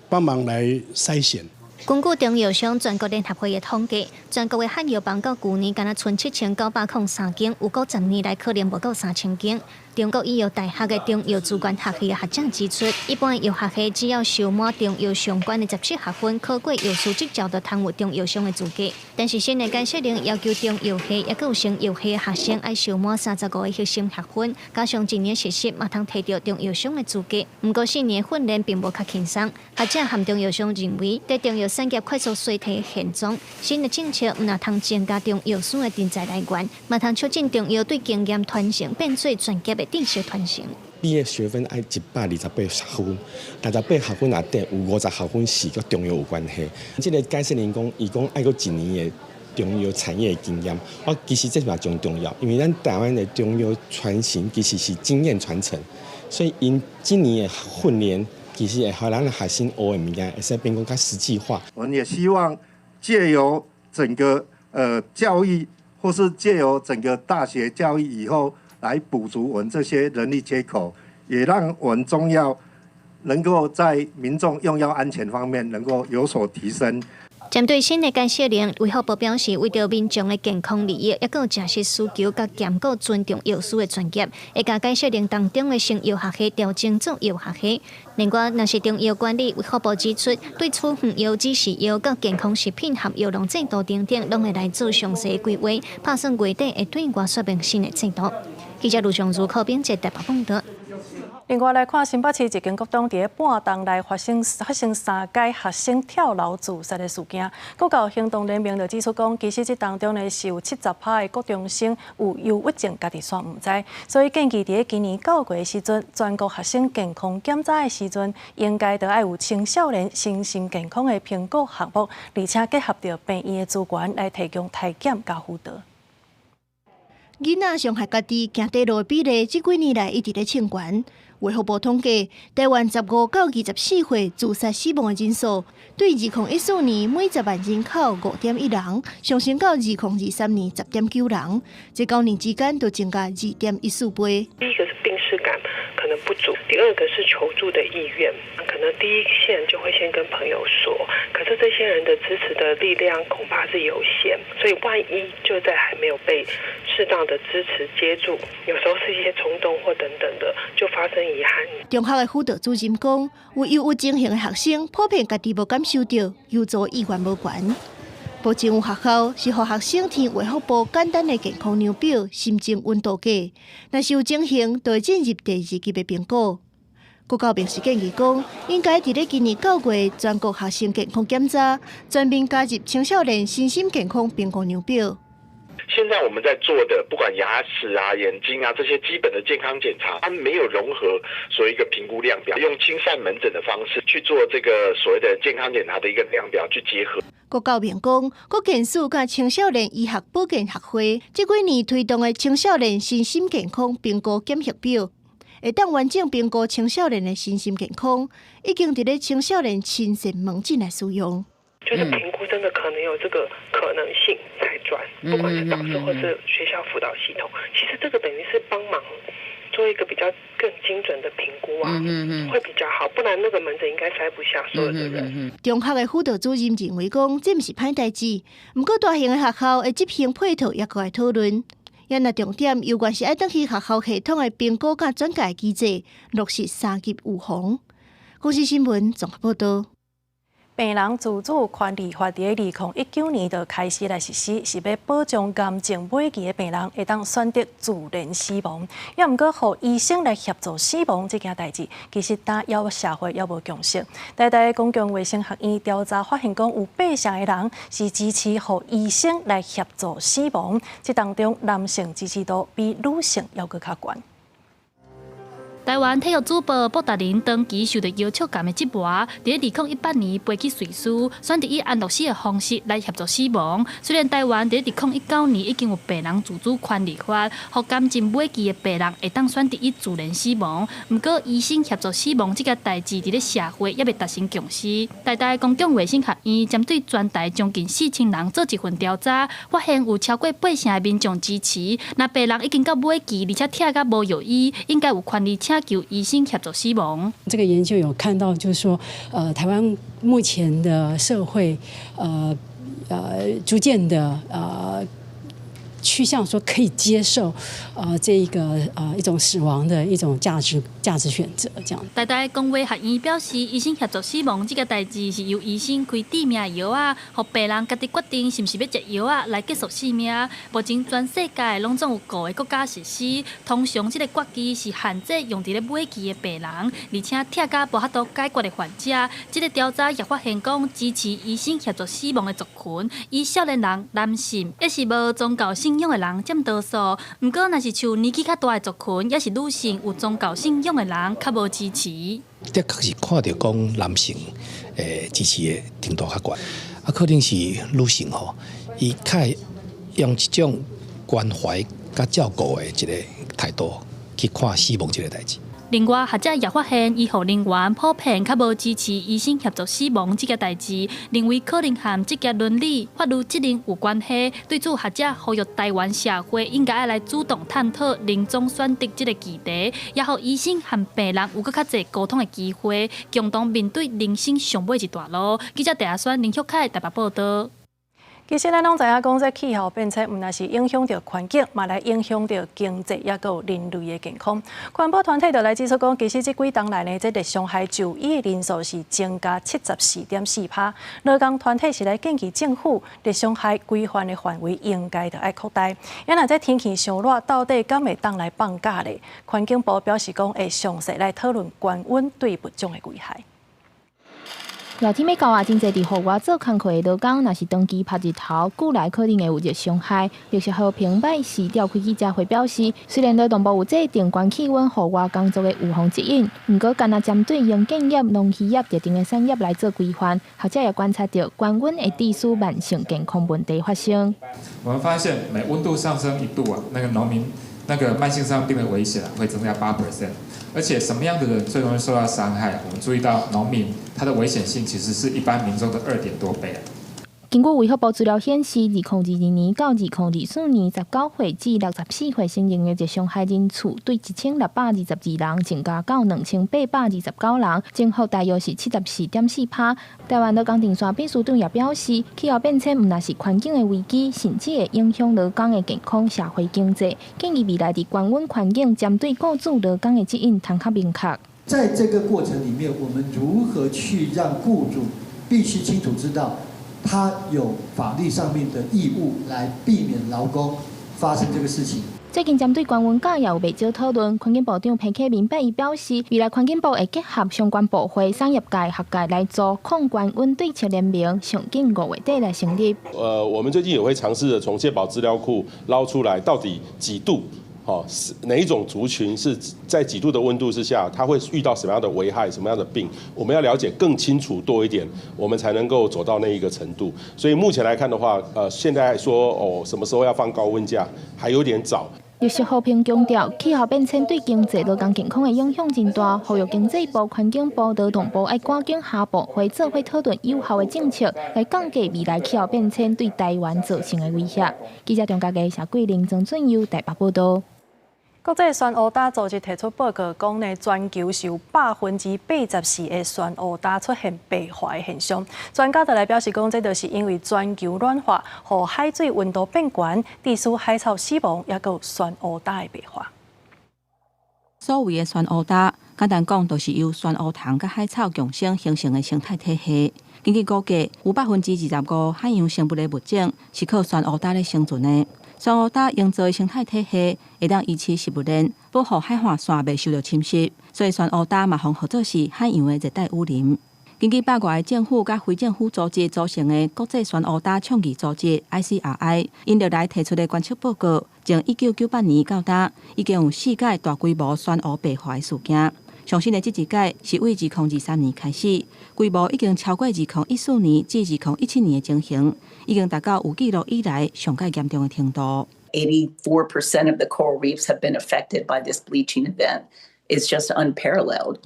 幫忙來篩選。根據中藥商全國聯合會的統計，全國的漢藥房到舊年干焦賰7903間，有過10年來可能無夠3000間。中國醫藥大學的中藥資源學系的學者指出，一般藥學系只要修滿中藥相關的17學分，考過藥師執照，就通有中藥商的資格。但是新的解釋令要求中藥系抑閣有生藥系的學生愛修滿35個核心學分，加上一年實習，嘛通提著中藥商的資格。毋過4年訓練並無較輕鬆。學者和中藥商認為，佇中藥產業快速衰退的現狀，新的政策毋但通增加中藥師的人才來源，嘛通促進中藥對經驗傳承變做專業的知識傳承。畢業學分愛128學分，28學分內底有50學分是佮中藥有關係。這个解釋令講，伊講愛閣一年的中藥產業的經驗，我其實這嘛真重要，因為咱台灣的中藥傳承其實是經驗傳承，所以𪜶這年的訓練其實會予咱的學生學的物件會使變講較實際化。我們也希望借由整個教育，或是借由整個大學教育以後，來補足我們這些人力缺口，也讓我們中藥能夠在民眾用藥安全方面能夠有所提升。針對新的解釋令，衛福部表示，為著民眾的健康利益，抑閣有食食需求，佮兼顧尊重藥師的專業，會共解釋令當中的生藥學系調整做藥學系。另外，若是中藥管理，衛福部指出，對處方藥、指示藥、佮健康食品和藥農制度等等，攏會來做詳細規劃，拍算月底會對外說明新的制度。記者盧尚如靠編輯台北報道。另外來看，新北市一間國中佇咧半冬內發生三擺學生跳樓自殺的事件。國教行動聯盟就指出講，其實這當中呢是有70%的國中生有憂鬱症，家己煞毋知，所以建議佇咧今年9月的時陣，全國學生健康檢查的時陣，應該著愛有青少年身心健康的評估項目，而且結合著病院的資源來提供體檢佮輔導。囡仔傷害家己行短路的比例，這幾年來一直咧衝懸。衛福部統計，台灣15到24歲自殺死亡的人數，對2014年每10萬人口5.1人，上升到2023年10.9人，這9年之間就增加2.14倍。第一個是病識感可能不足，第二個是求助的意願，可能第一線就會先跟朋友說，可是這些人的支持的力量恐怕是有限，所以萬一就在還沒有被適當的支持接住，有時候是一些衝動或等等的，就發生遺憾。中學的輔導主任講，有憂鬱症型的學生普遍家己無感受著，求助意願無懸。目前有學校是予學生填衛福部簡單的健康量表、心情溫度計，若是有症型，就會進入第二級的評估。國教辦是建議講，應該佇咧今年9月全國學生健康檢查，全面加入青少年身心健康評估量表。現在我們在做的，不管牙齒啊、眼睛啊這些基本的健康檢查，它沒有融合所謂一個評估量表，用親善門診的方式去做這個所謂的健康檢查的一個量表去結合。國教辦講，國健署佮青少年醫學保健學會這幾年推動的青少年身心健康評估檢核表，會當完整評估青少年的身心健康，已經佇咧青少年親善門診來使用。就是評估真的可能有這個可能性才轉，不管是導師或是學校輔導系統，其實這個等於是幫忙做一個比較更精準的評估啊，會比較好，不然那個門診應該塞不下所有的人。中學的輔導主任認為講，這毋是歹代誌，毋過大型的學校的執行配套猶閣愛討論。也若重點，猶原是愛轉去學校系統的評估佮轉介機制，落實三級預防。公視新聞綜合報導。病人自主權利法佇2019年就開始來實施，是欲保障癌症尾期的病人會當選擇自然死亡。也毋過，予醫生來協助死亡這件代誌，其實擔猶社會猶無共識。台大公共衛生學院調查發現，講有8成的人是支持予醫生來協助死亡，這當中男性支持度比女性猶閣較懸。台灣體育主播布達林長期受到腰尺癌的折磨，佇2018年飛去瑞士，選擇以安樂死的方式來協助死亡。雖然台灣佇2019年已經有病人自主權立法，予癌症尾期的病人會當選擇以自然死亡，毋過醫生協助死亡這個代誌佇咧社會猶未達成共識。台大公共衛生學院針對全台將近4000人做一份調查，發現有超過八成的民眾支持，若病人已經到尾期，而且疼甲無藥醫，應該有權利請求醫生協助死亡。這個研究有看到，就是說，台灣目前的社會，逐漸的趨向說可以接受，這一個一種死亡的一種價值選擇，這樣。台大公衛學院表示，醫生協助死亡這個代誌是由醫生開致命藥仔，予病人家己決定是毋是欲食藥仔來結束性命。目前全世界攏總有五个國家實施，通常這個決議是限制用佇咧尾期的病人，而且疼甲無法度解決的患者。這個調查也發現講，支持醫生協助死亡的族群，以少年人、男性，抑是無宗教信仰的人佔多數。毋過，若是像年紀較大的族群，抑是女性有宗教信仰的人，較無支持。的確是看著講男性支持的程度較懸，啊，可能是女性吼，伊較會用一種關懷佮照顧的一個態度去看死亡這個代誌。另外，學者也發現，醫護人員普遍較無支持醫生協助死亡這個代誌，認為可能和職業倫理、法律責任有關係。對此，學者呼籲台灣社會應該愛來主動探討臨終選擇這個議題，也予醫生和病人有閣較濟溝通的機會，共同面對人生上尾一段路。記者鄭阿選、林旭凱台北報導。其實咱攏知影講，這氣候變遷毋但是影響著環境，嘛來影響著經濟，抑閣有人類的健康。環保團體就來指出講，其實這幾冬來呢，這熱傷害就醫的人數是增加74.4%。勞工團體是來建議政府，熱傷害規範的範圍應該著愛擴大。啊，若這天氣傷熱，到底敢會當來放假咧？環境部表示講，會詳細來討論高溫對物種的危害。熱天欲到啊，真濟佇戶外做工課的勞工，若是長期曬日頭，久來可能會有熱傷害。綠色和平拜四召開記者會表示，雖然勞動部有制定懸氣溫戶外工作的預防指引，毋過干焦針對營建業、農漁業特定的產業來做規範。學者也觀察著高溫會致使慢性健康問題發生。我們發現每溫度上升1度啊，那個農民那個慢性傷病的危險會增加8%。而且什麼樣的人最容易受到傷害？我們注意到農民，他的危險性其實是一般民眾的2點多倍。根據衛福部資料顯示，2022年到2024年，19歲至64歲成人的熱傷害人次，對1622人增加到2829人，增幅大約是74.4%。台灣勞工陣線秘書長也表示，氣候變遷毋但是環境的危機，甚至會影響勞工的健康、社會經濟。建議未來佇高溫環境針對雇主勞工的指引，通較明確。在這個過程裡面，我們如何去讓雇主必須清楚知道，他有法律上面的義務來避免勞工發生這個事情。最近針對高溫假也有袂少討論，環境部長彭克明拜一表示，未來環境部會結合相關部會、產業界、學界來組抗高溫對策聯盟，上緊5月底來成立。我們最近也會嘗試著從健保資料庫撈出來，到底幾度？哦，是哪一種族群是在幾度的溫度之下，他會遇到什麼樣的危害、什麼樣的病？我們要了解更清楚多一點，我們才能夠走到那一個程度。所以目前來看的話，現在說哦，什麼時候要放高溫假，還有點早。綠色和平強調，氣候變遷對經濟、勞工健康的影響真大，呼籲經濟部、環境部、勞動部愛趕緊合部會做伙討論有效的政策，來降低未來氣候變遷對台灣造成的威脅。記者張家傑、謝桂玲、曾俊佑台北報導。國際酸烏焦組織提出報告，講呢，全球是有84%的酸烏焦出現白化的現象。專家就來表示講，這就是因為全球暖化，予海水溫度變懸，致使海草死亡，抑閣有酸烏焦的白化。所謂的酸烏焦，簡單講，就是由酸烏蟲佮海草共生形成的生態體系。根據估計，有25%海洋生物的物種是靠酸烏焦咧生存的。酸烏焦營造的生態體系會當維持食物鏈，保護海岸線袂受著侵蝕，所以酸烏焦嘛予號做是海洋的熱帶雨林。根據百外个政府佮非政府組織組成的國際懸烏焦倡議組織 ICRI，𪜶歷來提出的觀測報告，從1998年到今，已經有四擺大規模懸烏白化的事件。上新的這一擺是對2023年開始，規模已經超過2014年至2017年的情形，已經達到有記錄以來上蓋嚴重的程度。 84% of the coral reefs have been affected by this bleaching event. It's just unparalleled.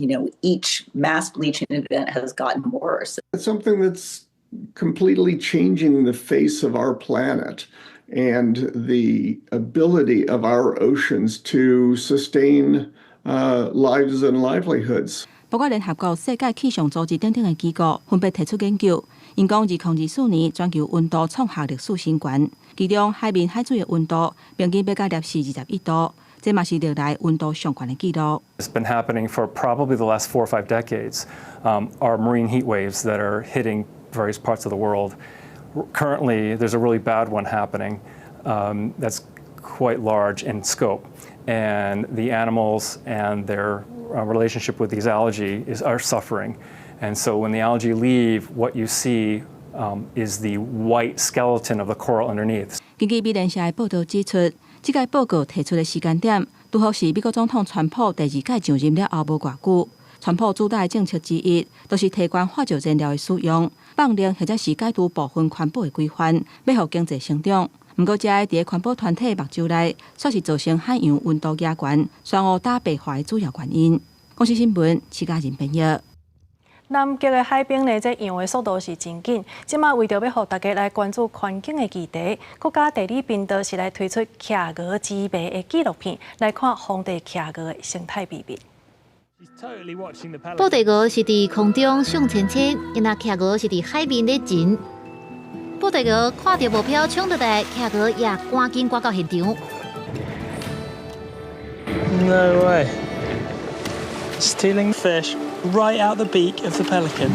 Each mass bleaching event has gotten worse. It's something that's completely changing the face of our planet and the ability of our oceans to sustain lives and livelihoods. 包括聯合國、世界氣象組織等等的機構分別提出研究，𪜶講2024年全球溫度創下歷史新高，其中海面海水的溫度平均欲到攝氏21度，這嘛是歷來溫度上懸的紀錄。 It's been happening for probably the last 4 or 5 decades. Are marine heat waves that are hitting various parts of the world. Currently, there's a really bad one happening that's quite large in scope, and the animals and their relationship with these algae are suffering. And so when the algae leave, what you see is the white skeleton of the coral underneath. 根據美聯社的報導指出，這個報告提出的時間點，拄好是美國總統川普第二屆上任了後無偌久。川普主打的政策之一，就是提懸化石燃料的使用，放任或者是解除部分環保的規範，欲予經濟成長。毋過，這个佇環保團體目睭內，煞是造成海洋溫度加懸、珊瑚礁白化的主要原因。公視新聞，徐嘉仁編譯。南極的海冰呢，這溶的速度是真緊。這馬為著欲予大家來關注環境的議題，國家地理頻道是來推出企鵝之謎的紀錄片，來看荒地企鵝的生態秘密。布袋鵝是佇空中踅千千，若企鵝是佇海面咧潛。布袋鵝看著目標衝落來，企鵝也趕緊趕到現場。 No way! Stealing fish right out the beak of the pelican.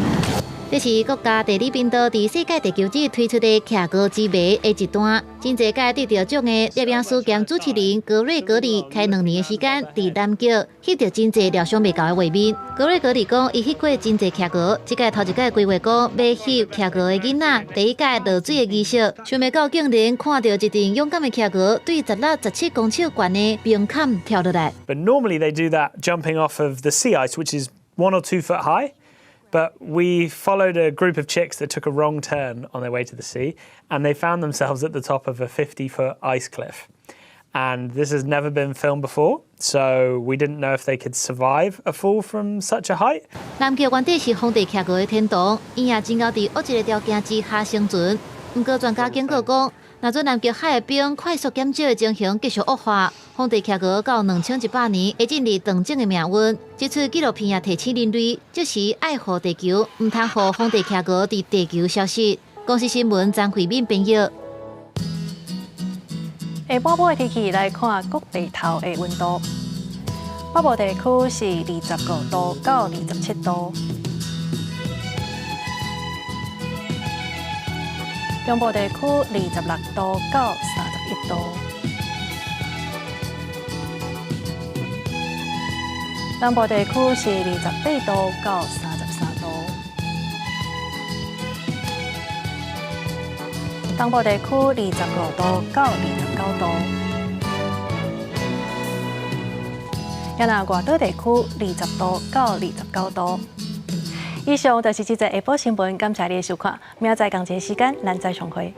這是國家地理頻道佇世界地球日推出的企鵝之謎的一段。真濟屆得著獎的攝影師兼主持人格瑞格里，開2年的時間，佇南極翕著真濟料想袂到的畫面。格瑞格里講，伊翕過真濟企鵝，這擺頭一擺規劃講欲翕企鵝的囡仔，第一屆落水的儀式，想袂到竟然看著一陣勇敢的企鵝對16、17公尺懸的冰崁跳落來。 But normally they do that jumping off of the sea ice, which is 1 or 2 foot high. But we followed a group of chicks that took a wrong turn on their way to the sea, and they found themselves at the top of a 50-foot ice cliff. And this has never been filmed before, so we didn't know if they could survive a fall from such a height. 南極原底是荒地企鵝的天堂，𪜶也真𠢕佇惡質的條件之下生存。毋過專家警告講，若準南極海的冰快速減少的情形繼續惡化，荒地企鵝到2100年會進入斷種的命運。這齣紀錄片也提醒人類，這時愛護地球，毋通予荒地企鵝佇地球消失。公視新聞張惠敏編譯。下晡晡的天氣來看各地頭的溫度，北部地區是25度到27度。中部地區26度到31度，南部地區是28度到33度，東部地區25度到29度，也若外島地區20度到29度。以上就是這節下晡新聞，感謝你的收看，明仔載仝一个時間，咱再相會。